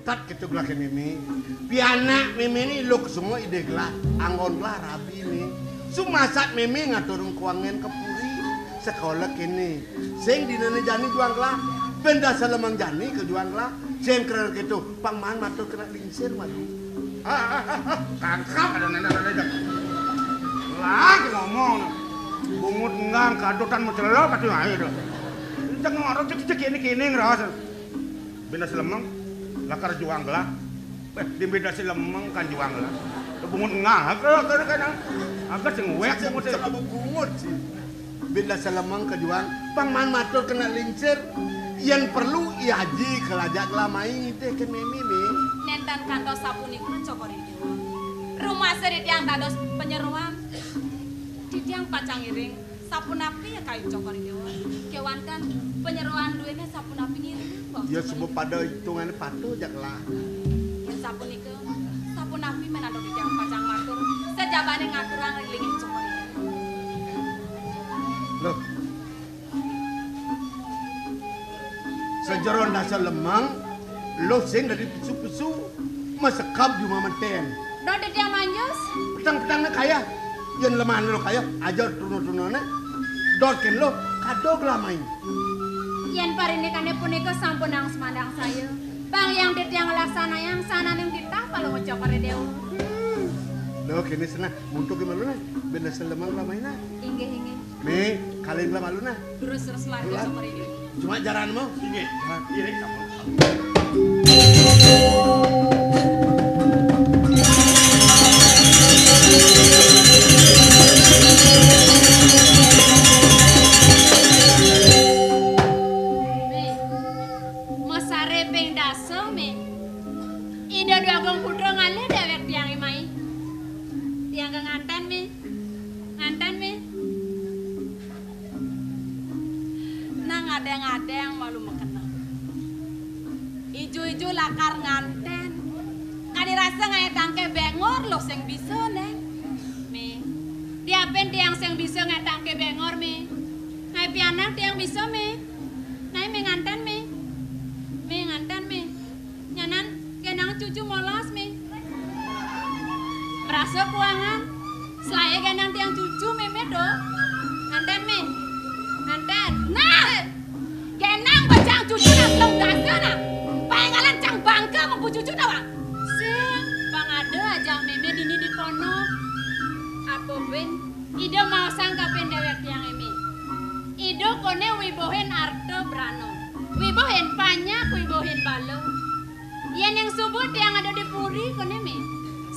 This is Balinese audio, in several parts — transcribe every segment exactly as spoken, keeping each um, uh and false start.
Tat kéto gelah ké mémé. Pianak mémé né luh ka sumur, ida gelah, anggon gelah rabi né. Sumasat mémé ngaturang kuangan ka puri. Sekolah kéné. Sing dinané jani juang gelah. Bén dasa lemeng jani ka juang gelah. Sing kéra kéto, pang maan matur kena lingsir malu. Ah, ah, ah, ah. Kangkang ada nenek ada. Lagi ngomong. Bungut enggang kadutan mencelok atuh ae to. Cek ngorok cek cek kéné-kéné ngeras. Bén dasa lemeng, lakar juang gelah. Eh, di bén dasa lemeng kan juang gelah. Bungut enggang, ke, ke, ke, nah. Agak sing wék, bungut. Cek apa bungut sih? Bén dasa lemeng ka juang, pang maan matur kena lingsir. Yén perlu, I Haji kalajak gelah mai, téh ké mémé, mé. Nénten kantos sapunika, Cokor I Déwa. Rumasa titiang dados panyeroan. Titiang pacang ngiring. Sapunapi ya kayun Cokor I Déwa. Kéwanten panyeroan duéné sapunapi ngiring, Mbok? Ya, Cokor I Déwa. Suba pada itungané patuh jak lah. Yén sapunika, sapunapi mén antuk titiang pacang matur, sajabané ngaturang ring linggih Cokor I Déwa. Loh. Sajeroan dasa lemeng, luh sing dadi pesu-pesu, masekab jumah menten. Don titiang manjus. Petang-petangné kaya, yén lemahané luh kaya, aja truna-trunané. Dot kén luh, kadog lah main. Yén parinikané punika sampunang semandang saya. Pang yang titiang nglaksanayang sananing titah Palungguh Cokor I Déwa. Hmm. Loh, kéné senah, muntuk malu nah. Bén dasa lemeng lah main nah. Inggih, inggih. Mé, kalih lah malu nah. Terus, terus lagi. Lah. Cuma jaran mau. Inggih. Nah. Inggih, sampun. Mé, masaré ping dasa, mé. Ida Dwagung Putra ngalih déwék tiangé mai. Tiang ké nganten, mé. Nganten, mé. Nah, ngadéng-adéng malu makeneh. Ijo-ijo lakar nganten. Kadi rasa ngaé tangké béngor luh sing bisa, Néng. Mé. Diapin tiang sing bisa ngaé tangké béngor, mé. Ngaé pianak tiang bisa, mé. Nah, mé nganten, mé. Mé nganten, mé. Nyanan, genang cucu molas, mé. Merasa kuangan. Selaé genang tiang cucu, mémé, do. Nganten, mé. Nganten. Nah! Genang bajang cucu nah belum dasa nah. Paénggalan cang bangga mengku cucu dah, Wak. Sing, pang ada aja mémé dini di pondok. Apa buin? Ida maosang kapin déwék tiangé, mé. Ida koné wibuhin arta brana. Wibuhin panyak, wibuhin bala. Yén yang suba tiang ada di puri koné, mé.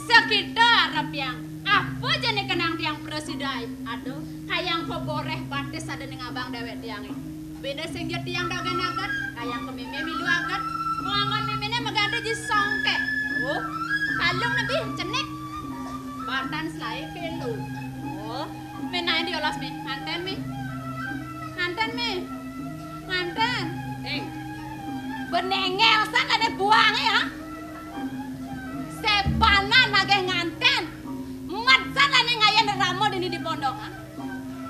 Sakita arep tiang. Apa jani kenang tiang prasida, aduh, kayang koboréh batis ada ning abang déwék tiangé. Beda sing ja tiang dogén aget, kayang ké mémé milu aget. Penganggon méméné maganti ji songké. Oh, kalung lebih cenik. Batan selaé kélu. Oh, mé naé diolas, mé. Nganten, mé. Nganten, mé. Nganten. Éng. Benengel san ané buangé, ha? Sébanan nagih nganten. Mat san ané ngayan rama dini di pondok, ha?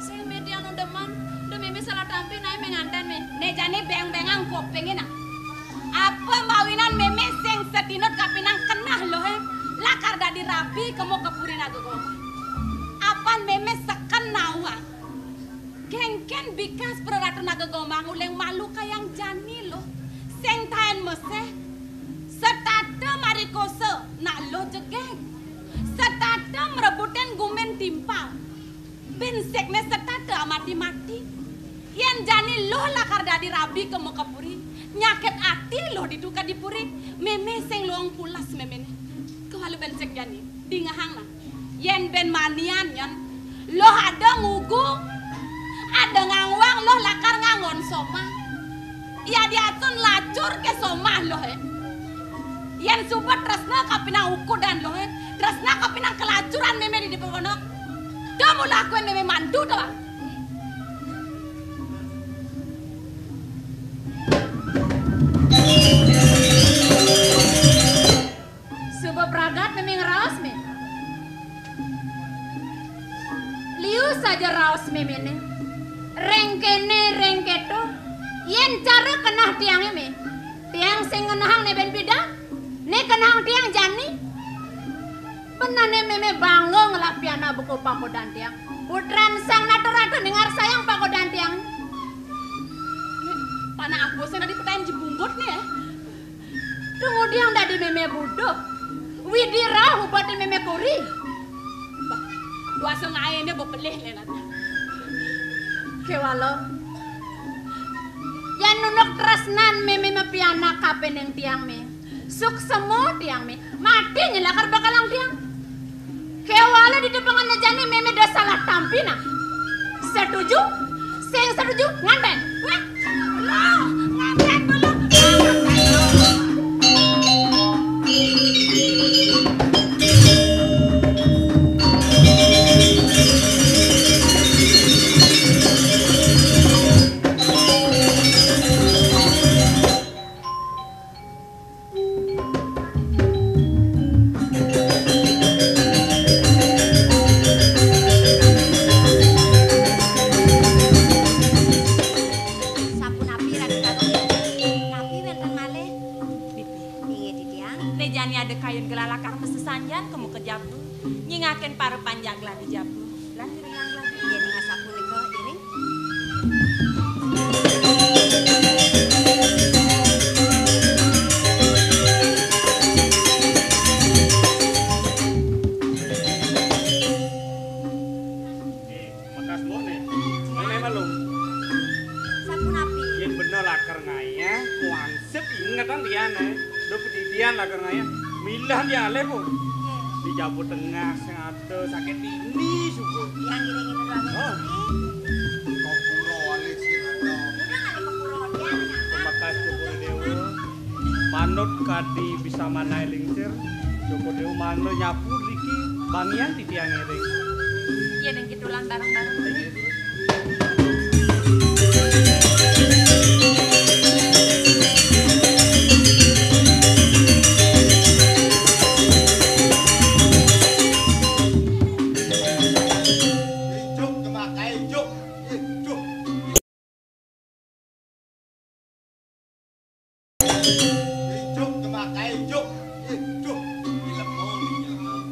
Sing mé tiang nu demen, da mémé salah tampi naé mé nganten, mé. Né jani béng-béngang kupingé nah. Apa mawinan mémé sing satinut kapinang keneh luh, eh? Lakar dadi rabi kemu ka puri Naga Gomang. Apan mémé seken nawang. Kénkén bikas Praratu Naga Gomang uling malu kayang jani luh. Sing taén meséh. Setata marikosa nak luh jegég. Setata mrebutin gumin timpal. Bin sikné setata amati-mati. Yén jani luh lakar dadi rabi ka Makapuri, nyakit ati luh ditu ka di puri, mémé sing luung pules méméné. Kéwala bin sik jani, dingehang nah. Yén bin manian nyén, luh ada ngugu, ada ngangwang luh lakar nganggon somah. Yadiastun lacur ké somah luh, eh. Yén suba tresna kapinang ukudan luh, eh. Tresna kapinang kelacuran mémé di dipa pondok. Da mula akuin mémé mantu to, ah. Suba pragat mémé ngraos, mé. Liu saja raos méméné. Ring kéné, ring kéto. Yén cara keneh tiangé, mé. Tiang sing ngenehang né bin pidan. Né kenang tiang jani. Benehné mémé bangga ngelah pianak buka pagodan tiang. Putran Sang Nata Ratu né ngarsayang pagodan tiang. Panak apa sing dadi petayan jebunggut né, ya? Tunggu tiang dadi mémé buduh. Widi rauh ubaté mémé kuri. Bah, duasa ngaéné bepelih, Lénat. Kéwala. Yan nunuk tresnan mémé mapianak kapining tiang mé. Suksema tiang mé. Mati nyelakar bakalang tiang. Kéwala di tepengan jani mémé da salah tampi nah. Setuju? Sing setuju nganten. Wah, lo, nganten dulu. Sapunapi, Ratu Kakung? Napi wénten malih? Dipi. Inggih, titiang. Né jani ada kayun gelah lakar masesanjan ka muka jaba. Nyingakin para panjak gelah di jaba. Lan ngiringang gelah. Yén inggih sapunika, iring. Mekas mone. Mone malu. Sapunapi? Yén bener lakar ngayah, wansip ingetang diané. Lho pedidian lakar ngayah. Milah dialih, Bu. Nggih. Di Jawa Tengah sing ada sakit ini, suku. Yang gini-gini doang. Oh. Kok kula alih sing ada. Udah ngalih ke pura dia, kenapa? Pemekas Joko Dewa. Manut kadi bisa manai lingsir, Joko Dewa mangda nyapu riki, bangian titiang ngiring. Yén ing kitulan bareng-bareng. Ijuk, gemakaé ijuk. Ijuk. Ijuk, gemakaé ijuk. Ijuk. Ilemu, ilemu.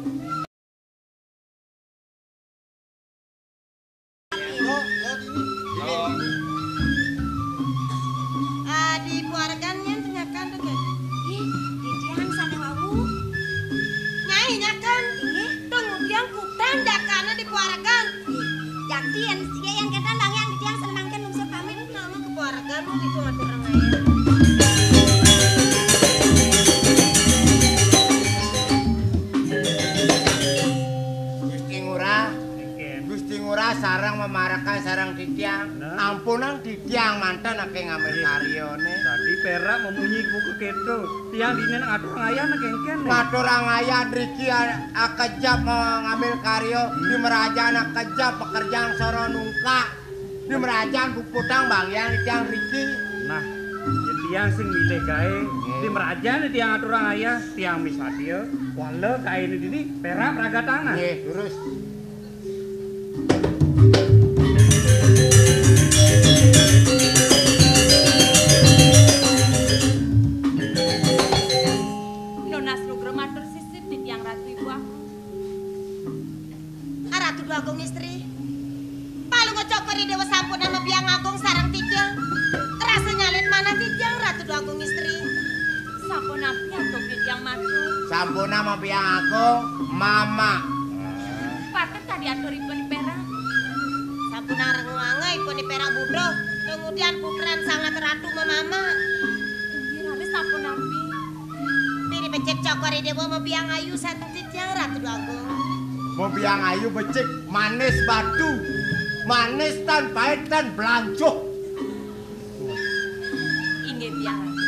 Lo, lo dini. Dini. Ah, di keluargan nyén nyakan to, Ken? Ih, titiang sané wau. Nyai nyakan. Inggih. Tong ngudiang kutang jakana di keluargan. Ih, jakti yén sida yang ketan bang yang titiang sané mangkin lungsur pamit. Nama ke keluarga mau ditu atur orang lain. Gusti Ngurah, Gusti Ngurah sareng mamarekan sareng titiang. Nah. Ampunang titiang manten aké ngambil karyané. Tadi perak memunyi buku keto. Tiang dini ngatur ngayah nak kengken. Ngatur ngayah driki a-, akejap ma-, ngambil karya. Hmm. Di merajan akejap pekerjaan soro nungkak. Di merajan puputang bangian tiang driki. Nah, yén tiang sing milih gaé. Nggih. Di merajan tiang ngatur ngayah, tiang misadia. Wala gaéné dini perak pragatang nah. Nggih, terus. Nunas lugra matur sisip titiang Ratu Ibu Agung. Ah, Ratu Dwagung Istri. Palungguh Cokor I Déwa sampun mabiang agung sareng titiang. Rasa nyalin manah titiang, Ratu Dwagung Istri. Sampun napi antuk titiang matur? Sampun mabiang agung, Mama. Patut tadi aturipun perak. Sampun areng wangai pun perak buduh. Kemudian putran sangat ratu memama. Inggih, raris sampun napi? Pini becik Cokor I Déwa mabiang ayu sareng titiang, Ratu Dwagung. Mabiang ayu becik, manis batu. Manis tan pait tan belanjuh. Inggih, Biang Ratu.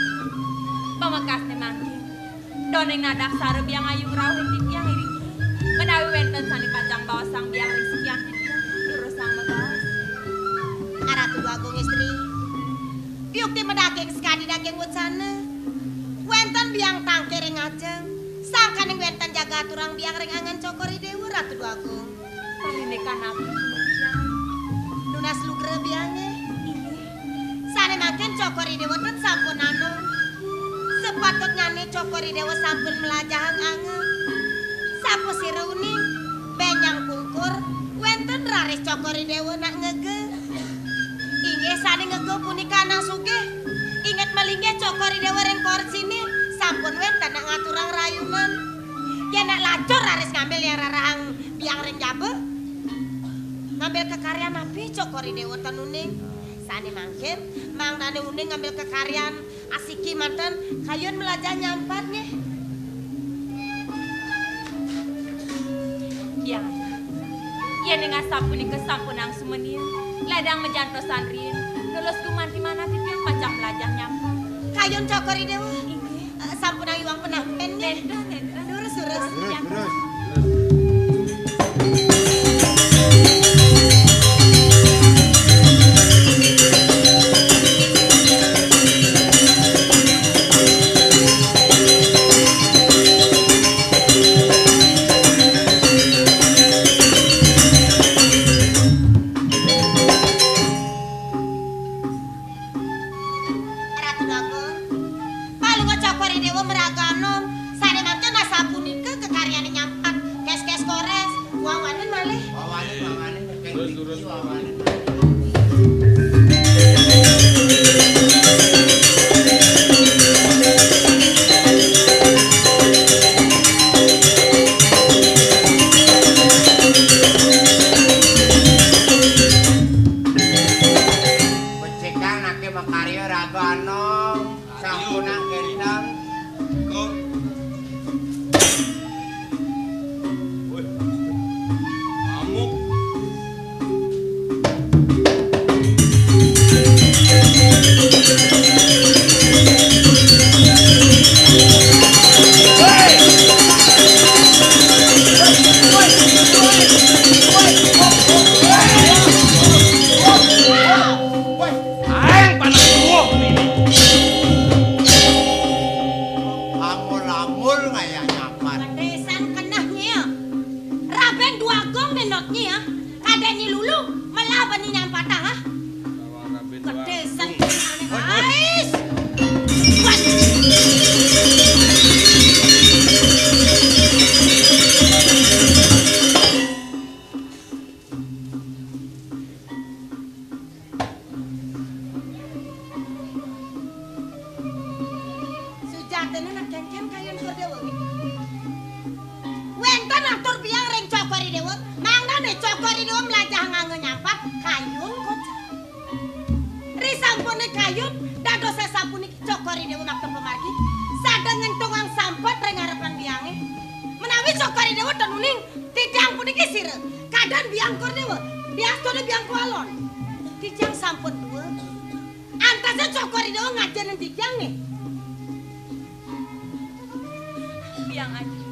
Pamekasné mangkin. Doning nadaksara Biang Ayu ngrauhin titiang iriki. Menawi wénten sané pacang baosang Biang ring sikian titiang, durusang mabaos. Ah, Ratu Dwagung Istri. Yukti madaging sakadi daging wecana. Wénten Biang tangkir ring ajeng. Sangkaning wénten jaga aturang Biang ring angan Cokor I Déwa, Ratu Dwagung. Paminekan api, Biang. Nunas lugra Biangé. Inggih. Sané mangkin Cokor I Déwa ten sampun anu. Sepatutnyané Cokor Déwa sampun mlajahang ange. Sapasira uning, benjang pungkur, wénten raris Cokor I Déwa nak ngege. Inggih sané ngege punika anak sugih. Inget malinggih Cokor I Déwa ring Korsini, sampun wénten nak ngaturang rayunan. Yén nak lacur raris ngambil yang rarahang biang ring jaba. Ngambil kekaryan napi Cokor I Déwa ten uning? Sané mangkin, mangdané uning ngambil kekaryan asiki manten, kayun mlajah nyampat nggih. Kiai, yén ning asapunika sampunang sumenia, ledang majantosan riin, nunas gumanti manah titiang pacang mlajah nyampat. Kayun Cokor I Déwa. Inggih. Eh, sampunang iwang penampen nggih. Nénten, nénten. Durus, durus. Durus, durus. Ratu Agung, palunga Cokor I Déwa maraga anom, sané mangkin asapunika kekaryané nyampat, kés-kés korés, wawanen malih. Wawanen, wawanen, terus, terus. Wawanen. Becikang naké makarya raga anom, sampunang kénten. Kok. Wih. Ngamuk. Aéng panas tuwuh niki. Amul-amul ngayah nyampat. Pedesan keneh nyia. Raben Dwagung nenot nyia. Kadén nyi lulu, melah bani nyampatang, ah. Pedesan keneh, ais. Sujatiné nak kénkén kayun Kor Déwa. Wénten atur biang ring Cokor I Déwa, mangdané Cokor I Déwa mlajah ngangge nyampat kayun kocap. Risampuné kayun, dados sapuniki Cokor I Déwa makta pamargi, sada ngentungang sampet ring arepan biangé. Menawi Cokor I Déwa ten uning, titiang puniki sira, kadén biang Kor Déwa, biastuna biang kualon. Titiang sampun tua. Antasé Cokor I Déwa ngajenin titiang nih. Biang Ayu,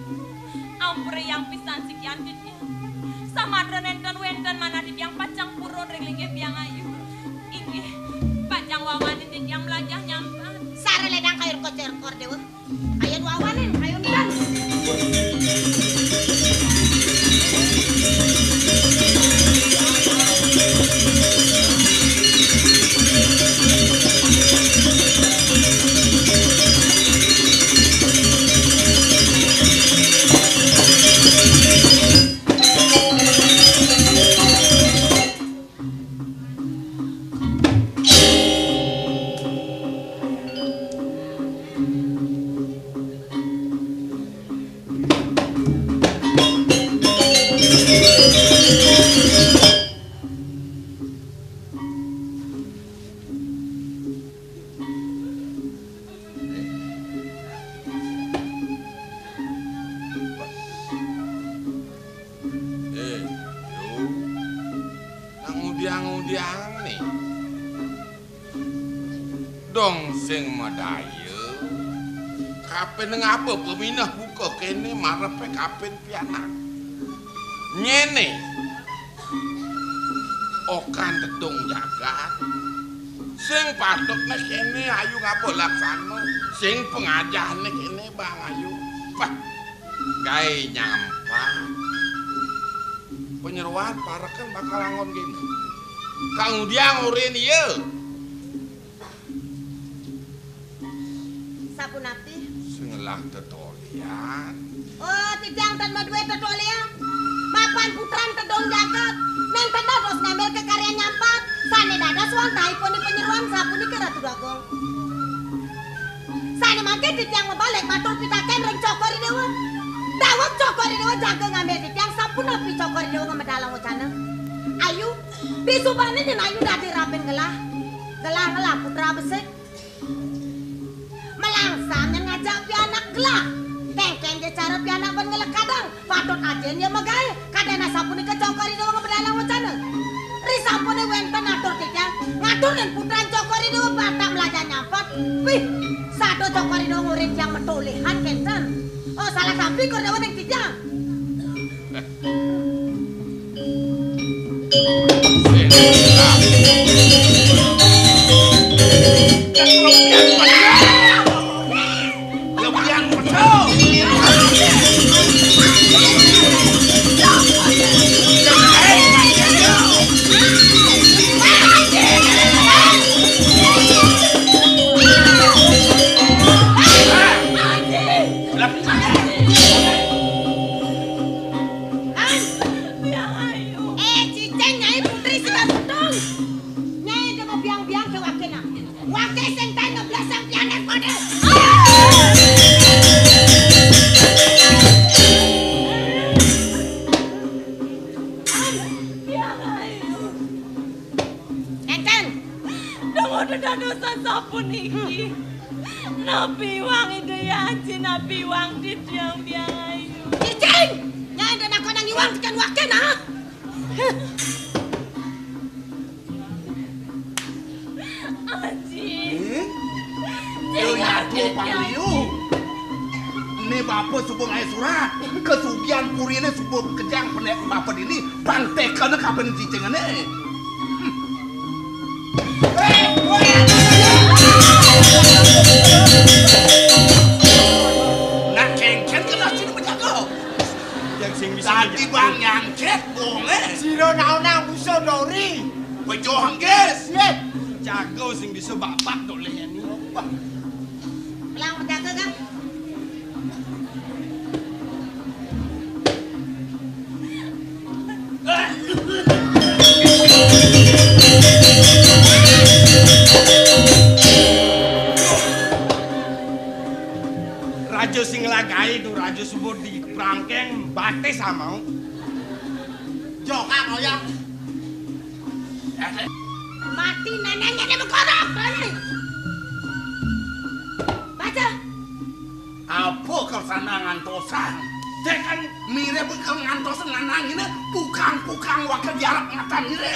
ampurayang pisan sikian titiang. Samatra nénten wénten manah titiang pacang purun ring linggih Biang Ayu. Inggih, pacang wawanin titiang mlajah nyampat. Sara ledang kayun kocor Kor Déwa. Ayo wawanin, ayo nang. Eh, Yu, nang ngudiang-ngudiang nih. Dong sing madaya. Kapin ngapa peminah buka kéné marepé kapin pianak. Nyéné. Okan tedung jagat. Sing patutné kéné ayu ngapa laksana. Sing pangajahné kéné bang ayu. Wah, gaé nyampat. Panyeroan parekan bakal anggon kéné. Kang Udiang orin iya. Sapunapi? Ngelah tetolian. Oh, titiang tan madué tetolian. Mapan putran tedong jagat. Nénten dados ngambil kekaryan nyampat. Sané dados wantahipun di panyeroan sapunika Ratu Agung. Sané mangkin titiang mabalik matur pitakén ring Cokor I Déwa. Daweg Cokor I Déwa jaga ngambil titiang sapunapi Cokor I Déwa ngamedalang wacana. Ayu, disubané nyén Ayu dadi rabin gelah. Gelah ngelah putra besik. Melangsan nyén ngajak pianak gelah. Kéngkén ja cara pianak ban ngelekadang. Patut ajin ya magaé. Kadén asapunika Cokor I Déwa ngamedalang wacana. Risampuné wénten atur titiang, ngatur nén putran Cokor I Déwa batak melajah nyampat. Wih, sada Cokor I Déwa ngurin tiang metolihan kénten. Oh, salah sampi kur Déwa ning titiang. An? Biang Ayu. Eh, cicing Nyai Putri Sigar Betung. Nyai dema biang-biang ke wakena. Wake sing tai ngeblasang pianak kode. An? Biang Ayu. Kéngkén. Dong udah dadosan sapuniki. Napi iwang Ida ya, Aji, napi iwang titiang Biang Ayu. Cicing! Nyai enda nakonang iwang tekan waké, nah. Aji. Hmm? Yo, Cing, ya, Aji, tuh, Bang Biang. Liu. Né bapa suba ngaé surat. Kasugihan puriné suba kejang penek bapa dini. Pang tekena kapan cicingné. Nak kéngkén kena sini penjaga. Yang sing bisa. Tadi bang nyangkét, boleh. Sira naonang musuh dori. Bejo hengkis. Yeh. Jago sing bisa babak doleh ini. Wah. Pelang penjaga, Kang. Raja sing lagaé to, raja suba di prangkeng batis amau. Jokak oyang. Mati nenengné di Megara. Baca. Apa kersana ngantosan? Dek kan mirip ke ngantosan lanang ini, pukang-pukang wakil diarep ngatan mirip.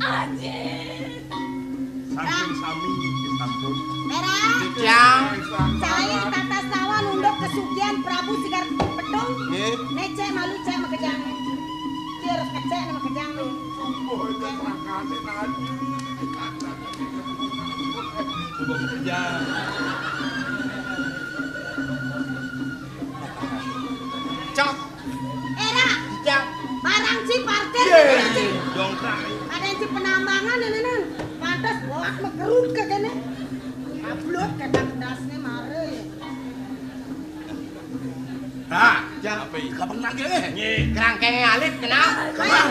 Anjir. Sampun sami, sampun. Merah. Yang. Cai tatas lawan unduk kesugihan Prabu Sigar Petung. Nggih. Necek malu cek makejang. Cir kecek nama kejang. Coba kejang. Cok. Era. Cok. Barang ci parkir. Yé, dongkrak. Ada yang ci penambangan ini nih. Pantes buat mekerut ke kene. Ablut kata kedasnya mare. Nah, jangan apa ini? Kapan nangge? Nggih. Kerangkenge alit kenal. Kenal.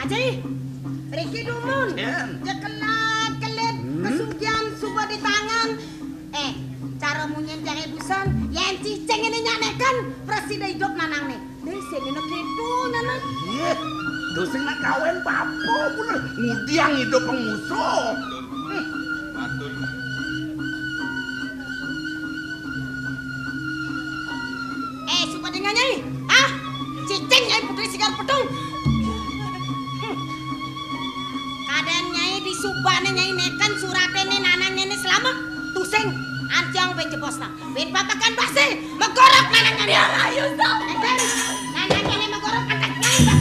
Aji, mriki dumun. Yen. Jekelat-kelit, hmm, kesugihan suba di tangan. Eh, cara munyin tiang ibusan, yen cicing ini nyak neken, presida idup nanangne. Nih, sing ini kéto nanang. Iya, terus sing nak kawin bapa pun ngudiang idup pengmusuh. Hmm. Matur. Eh, suba dingeh, Nyai. Hah? Cicing, Nyai, Putri Sigar Petung. Hmm. Kadén Nyai disubane Nyai neken surate né nanang Nyai né selama. Tusing, antiang ben jebosna. Ben papakan base, megorok nanang Nyai. Ya, ayo, sok. Enten, nanang Nyai megorok, antek Nyai.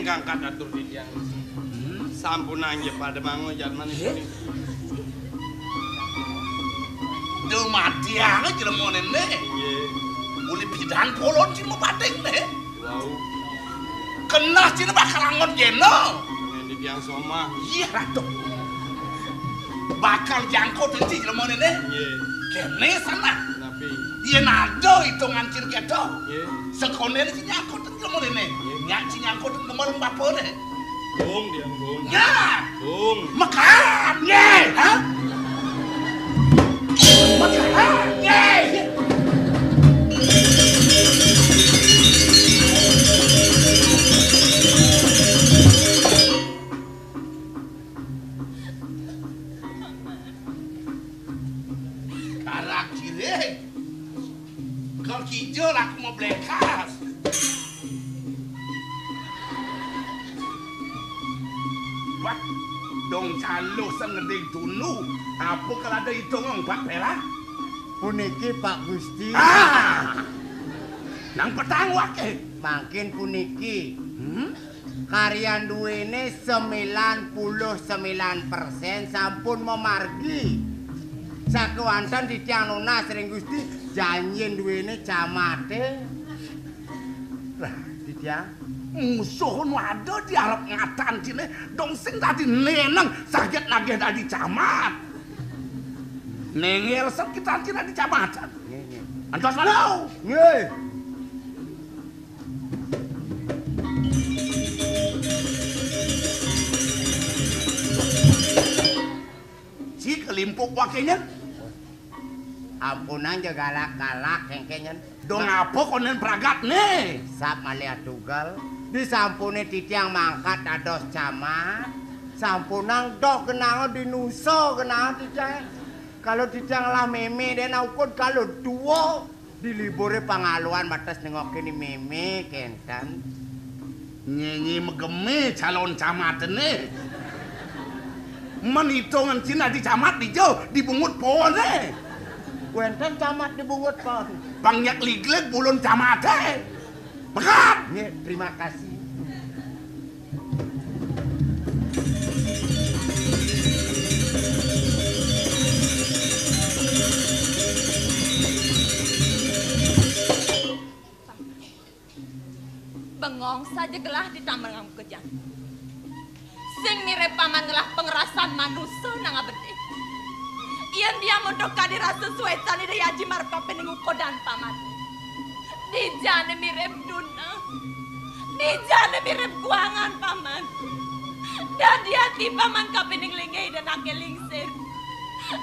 Kangkat atur titiang. Hmm? Sampunang ja pada mangu jadmane. Nggih. Punika. Dumadinga jlemonene. Nggih. Uli pidan polon sing mapating ne. Wau. Keneh sing bakal angon jena. Ngendi tiang somah. Iya, Ratu. Bakal jangkut sing jlemonene. Nggih. Kene sana. Napi? Yen ada itungan sing keto. Nggih. Sekonene sing nyangkut jlemonene. Nggih. Nyak sing nyangkut kemel bapane. Gung, tiang gung. Nyak. Gung. Mekat. Nggih. Hah? Mekat. Nggih. Karak kiring. Kal kijel aku mau blekas. Wah, dong caluh sing ngending tunu. Apa kal ada itung, Pak Pera? Puniki, Pak Gusti. Ah! Nang petang wake. Mangkin puniki. Hmm? Karyan duwene sembilan puluh sembilan persen sampun mamargi. Sakewanten titiang nunas ring Gusti, janjin duwene camate. Lah, titiang. Musuh nu ada di arep ngatan cine, dong sing dadi neneng saget nagih dadi camat. Nengel sekitan cine dadi camat. Nggih, nggih. Antos malu. Nggih. Ci kelimpuk wakenya. Ampunang ja galak-galak kengkenyen. Dong apa konen pragatne? Sap malih atugel. Disampune titiang mangkat dados camat. Sampunang doh genah dinusa genah titiang. Kalau titiang lah meme den ukud kalau dua. Di libure pangaluan bates nengokin ni meme kenten. Nyenyi megeme calon camatene. Men itungan cina di camat dijo, dibungut pohone. Wenten camat dibungut pohon. Pangyak ligleg bulun camate. Pekat. Nggih, terima kasih. Bengong saja gelah di taman kejan. Sing mirip paman ngelah pengerasan manusa nang abedih. Yen dia montok kadi rasa suecan Ida Aji marep kapining ukodan paman. Dijane mirip duneng. Dijane mirip guangan, paman. Dadi ati paman kapining linggih Ida nake lingsir.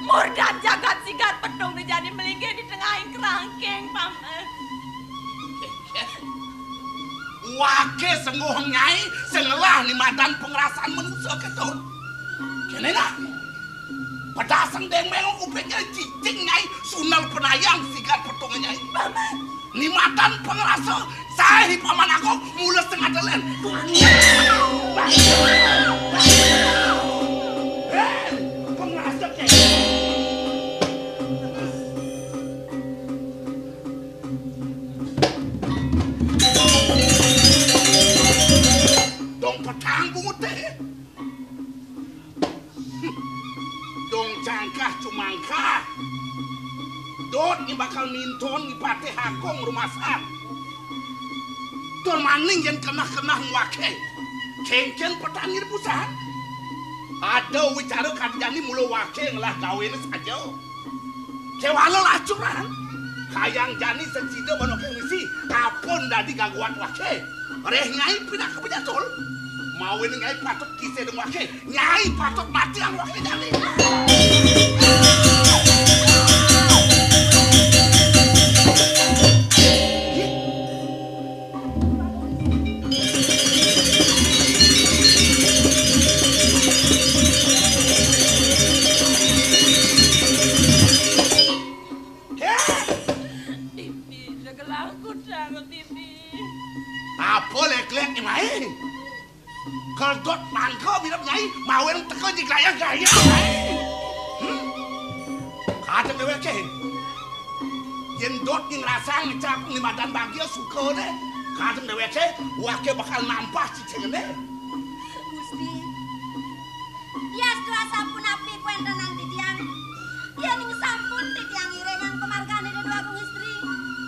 Murdan jagat sigar petung dijane melinggih di tengahing kerangkeng, paman. Wake sengguh nyai sing ngelah ni madan pengerasan manusa keto. Kene nah. Pedaseng deng melu kupingnya cicing nyai sunal penayang sigar petung nyai. Paman. Ni madan pengerasa sae paman aku mula setengah telen. Hei, pengerasa kene. Dong petang bungut teh. Dong cangkah cumangkah. Dot ni bakal minton ni patih hakong rumasan. Tur maning yen kenah-kenah ngwake. Kengken petani rebusan. Ada wicara kadjani mula wake ngelah gawene saja. Kewala lacuran. Kayang jani sejida bono keng misi. Apun dadi gaguan wake. Reh nyai pinaka penyatul. Mawin nyai patut kise deng wake. Nyai patut mati ang wake jani. Bibi, segelah kudang, Bibi. Apa lek-lek ni mai? Keldot mangka mirip nyai, mawen teka di gaya-gaya. Hmm? Kadang dewek ke. Yen dot ning rasa ngecap ni madan bagia suka deh. Kadang déwéké, waké bakal nampah cicingné. Gusti, yas dua sapunapi kuéntenan titiang, yén sampun titiang iringang pamargan Ida Déwa Agung Istri,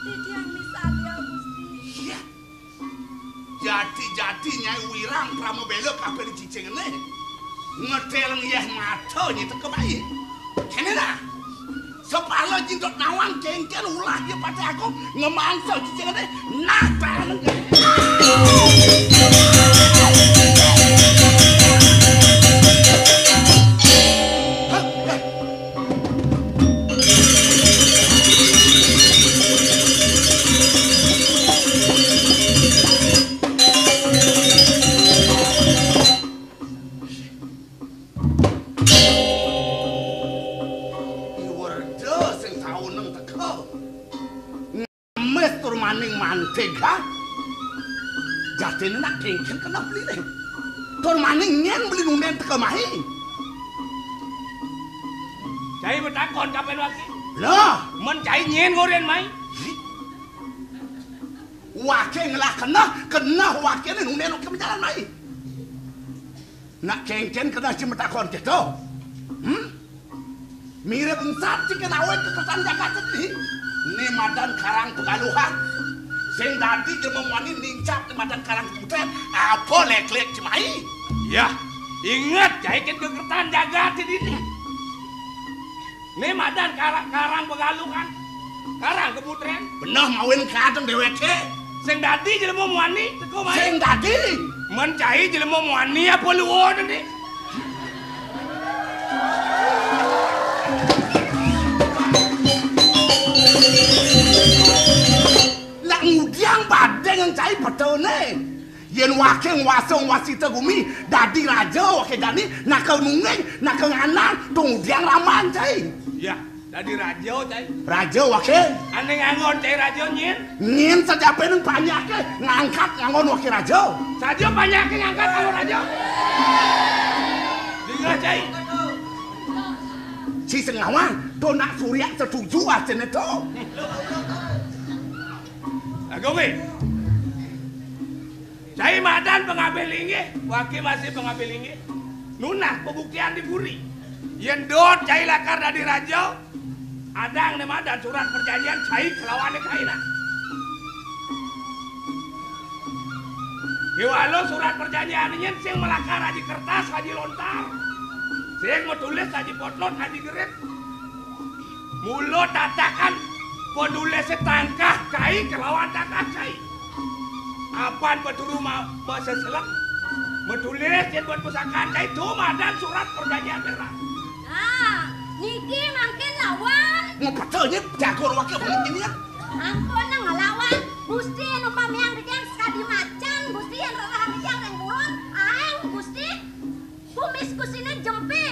titiang misadia, Gusti. Iya. Jati-jati Nyai Wirang Pramabéla kabéh cicingné. Ngetél ngiyéh mata nyita kebai. Kéné dah. Sapala jindot nawang kéngkén ulah ya Patih Agung ngemangsa cicingné. Nah, bareng. Iwerda sing tauneng teka. Ngemis tur maning mantig, ha? Jatiné nak kéngkén keneh beliné. Tur maning nyén beli nundén teka mai. Cai matakon kapén waké. Lah, mén cai nyén ngorén mai. Waké ngelah keneh, keneh wakéné nundén waké majalan mai. Nak kéngkén keneh cai matakon kéto. Hmm? Mirib engsap cai kén awit ka kertan jagat dini. Né madan Karang Pegaluhan. Sing dadi jelema muani nincap né madan Karang Kebutrén. Apa lék-lék cai mai? Yah, inget cai kén ka kertan jagat dini. Né madan Karang, Karang Pegaluhan. Karang Kebutrén. Beneh mawin kadén déwéké. Sing dadi jelema muani, teka mai. Sing dadi. Mén cai jelema muani apa luun né? Nak ngudiang badé ngan cai peténé. Yén waké nguasa nguasita gumi, dadi raja waké jani, naka nungging, naka ngandang, to ngudiang ramban cai. Yah, dadi raja cai. Raja waké. Ané nganggon cai raja nyén. Nyén saja apané panjaké ngangkat nganggon waké raja. Saja panjaké ngangkat nganggon raja. Dingeh cai. Ci Sengawang, to nak Surya setuju asané to. Agung, eh. Cai madan pangabih linggih, waké masih pangabih linggih. Nunas pabuktian di puri. Yén dot cai lakar dadi raja, adang né madan surat perjanjian cai kalawan né kaina. Kéwala surat perjanjian nyén sing malakar aji kertas, aji lontar. Sing matulis aji potlot, aji gerit. Mula tatakan panulisé tangkah cai kalawan tangkah cai. Apan paturu ma-, maseselek, matulis yén buat pusakaan cai, to madan surat perjanjian merah. Nah, niki mangkin lawan. Ngepetulnya jago waké mungkin ya. Ampun ngelawan, Gusti anu pamiang titiang sakadi macan, Gusti anu rerah titiang ring purun, aéng Gusti. Kumis Gustiné jempé.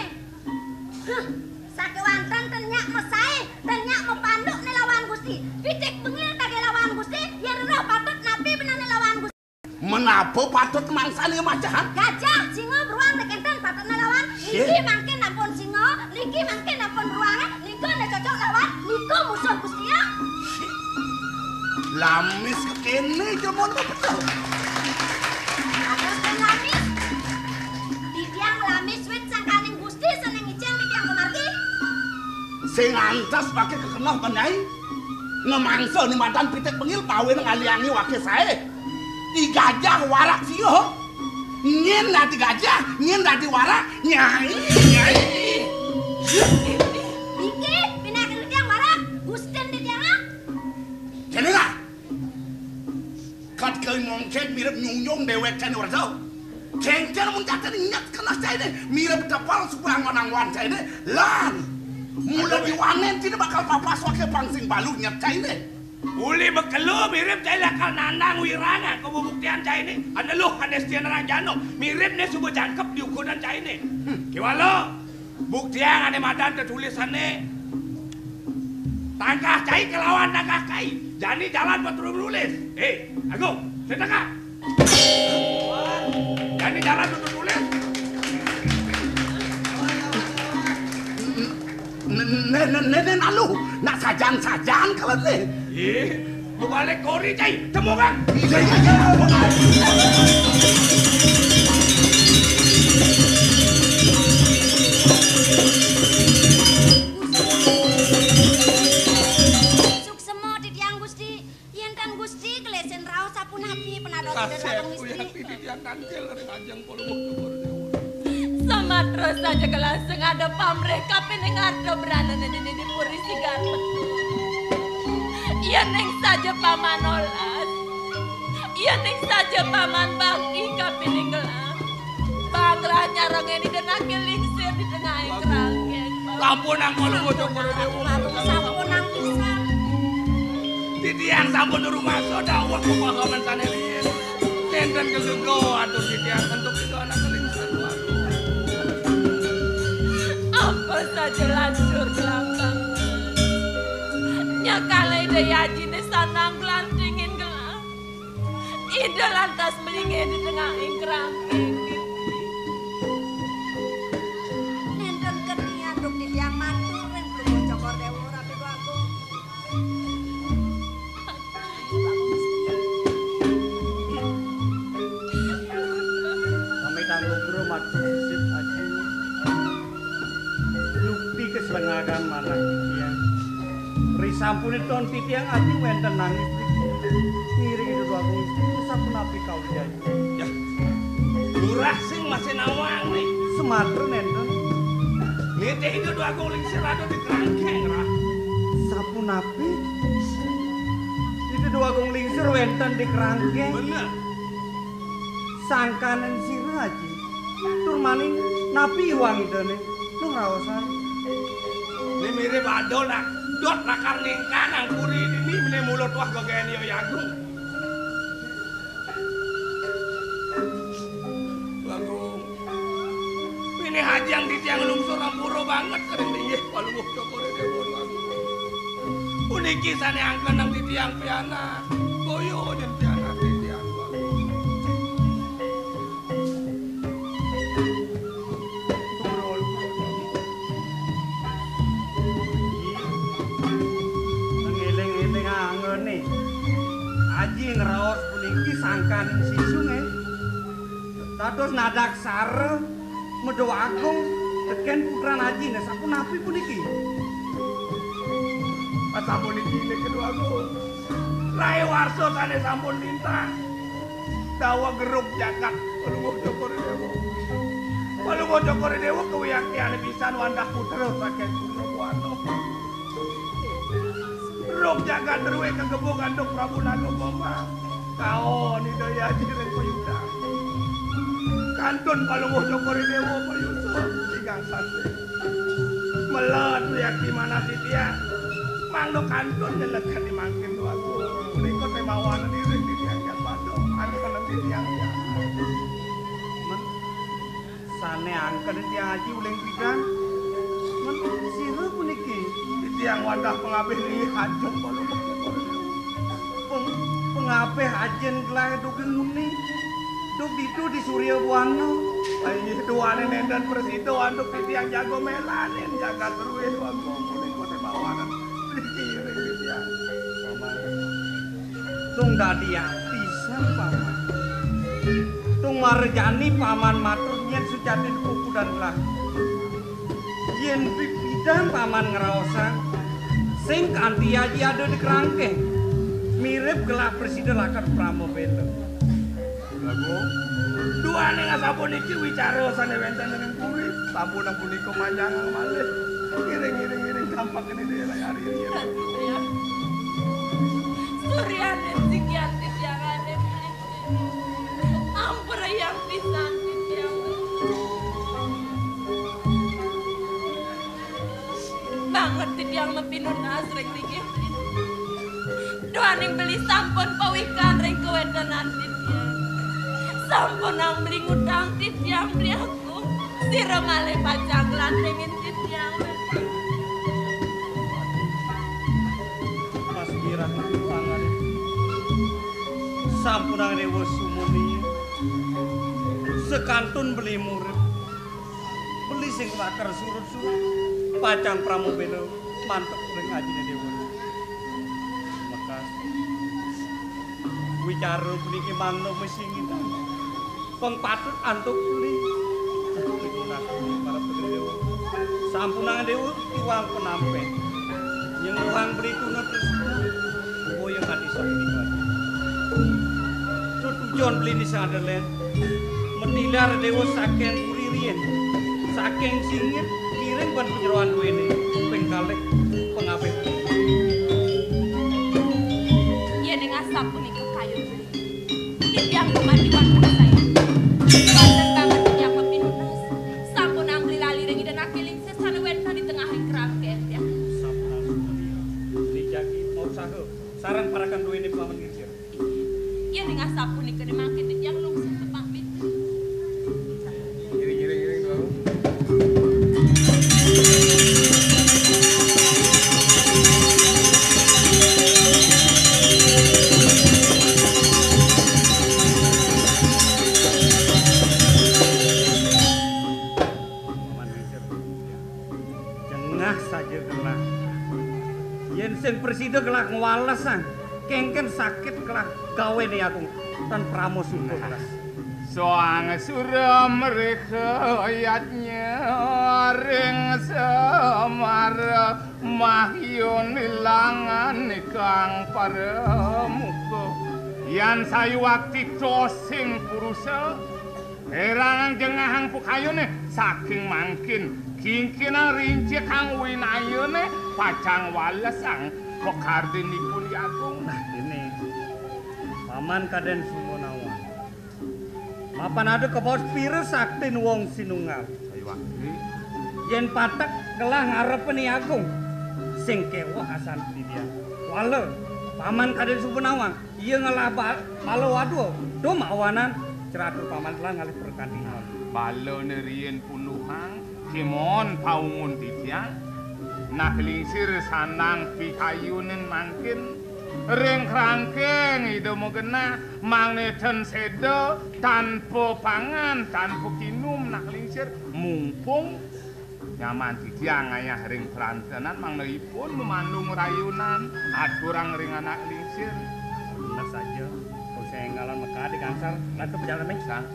Huh, sakéwanten ten nyak masaé, ten nyak mapanduk né lawan Gusti. Pitik bengil dagé lawan Gusti, yén rereh patut napi benehné lawan Gusti. Menapa patut mangsané macahan? Gajah, singa, beruang né kénten patut né lawan. Niki mangkin ampun singa, niki mangkin ampun beruang, nika né cocok lawan, nika musuh Gusti ya. Lamis kéné jaman betul. Atas kan lamis. Titiang lamis wit sangkaning Gusti sané ngicén titiang pamargi. Sing antes paké kekeneh, Nyai. Ngemangsa né madan pitik bengil, pawin ngaliangi waké saé. I gajah warak sia. Nyén dadi gajah, nyén dadi warak, Nyai, Nyai. Niki, pinakin titiang warak, Gustin titiang ah. Kéné lah. Kat kai mongkég mirib nyunjung déwék cainé werda. Kéngkén mun jatiné nyet keneh cainé, mirib tepel suba anggon-anggon cainé, lan. Mula diwanin tiné bakal papas waké pang sing balu nyet cainé. Uli makelo mirib cai lakar nandang wirang, ah, kabubuktian cainé. Ané luh, ané setia nerang jano. Mirib né suba jangkep di ukuran cainé. Hmm. Kéwala. Buktiang ané madan tetulisané. Tangkah cai kelawan tangkah cai. Jani jalan paturu nulis. Eh, Agung, setengah. Jani jalan paturu nulis. Né, né, né, né, nalu, nak sajan-sajan kalau né. Ih, Balik kori, cai. Temu, Kang. Suksema titiang, Gusti. Yén ten Gusti kelesen raos sapunapi penados Ida Kasép Sang Gusti. Kuyang titiang tangkil ring ajeng Palungguh Cokor Déwa. Samatra saja gelah sing ada pamrih kapining arta branané dini di puri Sigar Petung. Yéning saja paman olas, yéning saja paman bakti kapining gelah, bakal nyarengin Ida Nangkil Lingsir di tengahing kerangkeng. Sampun, Palungguh Cokor Déwa. Sampun, pisan. Titiang sampun rumasa dawuh pemahaman sané riin. Nénten kegego atur titiang antuk Ida Nangkil Lingsir. Apa saja lanjur kelambang. Nyakala Ida Yajiné sanang glantingin gelah. Ida lantas melingih di tengahing kerangkeng. Nénten kenian duk titiang matur ring Palungguh Cokor Déwa Ratu Agung. Pamit anggo guru matur sisip aji. Yukti kaslengahan manah titiang. Risampunipun titiang aji wénten nangis ngiring Ida Agung sapunapi kawijayan. Yah, lurah sing masih nawang nih. Sematra nénten. Nitih Ida Agung Lingsir ada di kerangkeng, Rah. Sapunapi? Ida Agung Lingsir wénten di kerangkeng. Bener. Sangkaning sira aji. Tur maning napi iwang Idané? Ngraosan. Né mirip ada nak dot lakar ningkang nang puri dini, mené mula tuah gagayan Ida Agung. Agung. Ini hajang titiang lungsur ampura banget kering linggih Palungguh Cokor Déwa Agung. Puniki sané angkenang titiang pianak. Boyo jen pianak titiang Agung. Ngeling-eling angené. Aji ngraos puniki sangkaning sisungé. Dados nadaksara Meda Agung tekén putran ajiné, sapunapi puniki? Sapuniki, Meda Agung. Rai warsa sané sampun lintang. Dawa gerug jagat Palungguh Cokor Déwa. Palungguh Cokor Déwa kawiyaktiané pisan wantah putra saking Purna Buana. Rug jagat druwé kagebug antuk Prabu Naga Bambang. Kaon Ida Hyang Aji ring payudan. Kantun Palungguh Cokor Déwa payusun tigang sasih. Melet wiakti manah titiang. Mangda kantun nyeleket di mangkin Déwa Agung. Punika témawanan iring titiang jan padha. Anak-anak titiang ya. Sané angken titiang aji uling pidan. Men sira puniki? Titiang wantah pangabih linggih ajeng Palungguh Cokor Déwa. Peng-, pangabih ajin gelah duging muni. Duk ditu di Surya Buana. Inggih duané nénten prasida antuk titiang jaga mélanin jagat druwé Déwa Agung punika témawanan. Dikiring titiang. Paman. Tung dadi ati san, Paman. Tung marejani Paman matur nyén sujatiné pupudan gelah. Yén pipidan Paman ngraosang, sing kanti aji ada di kerangkeng. Mirip gelah prasida lakar pramabéla. Lagu, duaning asapuniki wicara sané wénten ring puri, sapunika manjangang malih. Ngiring, ngiring, ngiring, gampang kéné dhewe lagi hari ini. Suryaning sikian titiangané. Ampura yang pisan titiang. Banget titiang mapinunas ring linggih. Duaning beli sampun pawikan ring kawéntenan titiang. Sampunang beli ngutang titiang, beli aku. Sira malih pacang nglantingin titiang. Mas Mirah itu pangarit. Sampunang dewa sumuni. Sekantun beli murid. Beli sing lakar surut-surut. Pacang pramabéla mantep ring ajine dewa. Mekas. Cara puniki mangda masingit. Pang patut antuk beli. Itulah para pegedéwa. Sampunang déwa tiwang penampén. Nyengguhang beli tuna tresna. Boya kadi sapunika. Tetujon beli ni sadelen. Metilar déwa saking puri riyin. Saking singit kiring ban panyeroan duéné. Ping kalih pangabih. Yén ing asapunika kayun beli. Titiang kumandiwan mungsaya. Wonten banget titiang mapinunas. Sampun ambli lali ring Ida Nakiling sesana wénten di tengahing kerangkén tiang. Sampun Sumaria. Beli jagi mau usaha. Sareng parekan duéné paman ngincir. Yén ing asapunika mangkin titiang lungsur pamit. Ngiring, ngiring, ngiring, Bang. Paman ngincir. Jengah saja gelah. Yén sing prasida gelah ngwalesang, kénkén sakit gelah gawéné agung tan prama suka gelah. Soang sura mrika yadnya ring Semara mahyun ilangan ikang paramuka. Yan sayuwakti tosing purusa, érangang jengahang pukayuné saking mangkin, kingkinang rincikang winayané pacang walesang pakardinipun Yagung. Nah, ini Paman Kadén Sumanawang. Mapan ada kabaos pira saktin wong sinunggal. Ayo, Wak. Yén patek gelah ngarepin Yagung, sing kéweh asan titiang. Wala, Paman Kadén Sumanawang, iya ngelah ba-, bala wadua, dum awanan ceratur Paman telah ngalih pertandingan. Balané riin punduhang, kimon paungun titiang, nak lingsir sandang pikayunin mangkin, ring krangkeng Ida magenah, mangnéten séda, tanpa pangan, tanpa kinum, nak lingsir, mumpung nyaman titiang ngayah ring perantenan, mangda ipun mamandung rayunan, aturang ring anak lingsir. Bener saja, kok saya enggalan mekadi kangsar, lantu pejalan meh. Sang.